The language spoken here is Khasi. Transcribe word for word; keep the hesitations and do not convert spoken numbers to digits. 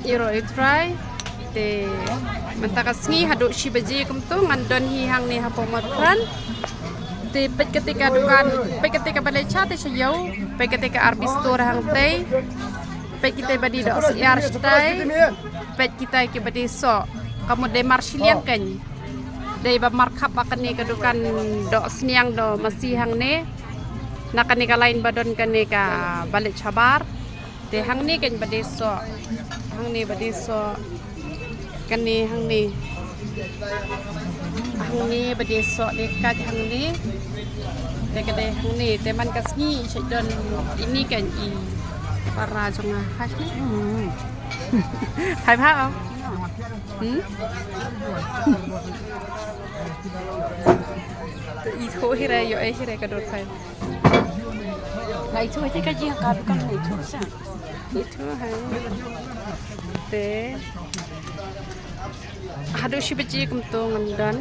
Ïaroh ïa u Trai. Te mynta ka sngi haduh shi baje kumto ngan don hi hangne hapoh Mawthadrain. Te peit kata ka dukan, peit kata ka balei cha te sha ïew, peit kata ka R B store hangtei. Peit kita ba die doh syiar shatai. Peit kita ki ba die soh. Ka mut dei mar shiliang kein. Dei ba markhap ba kane ka dukan doh sniang doh masi hangne. Na kane ka line ba don kane ka balei shabar. Te hangne kein ba die soh. Hangne ba die soh. Kane hangne. Hangne ba die soh dei ka hangne. Te ka dei hangne te man ka sngi sha don ini kein i para jong nga. Hai. Hmm. Hai ba. Hmm? Te i tho hi re ïoh ei hi re ka dor phai. Lai tu ite ka jia ka dukan lai tu sa. Itu hai. Te. Haduh shi baje kumto ngan don.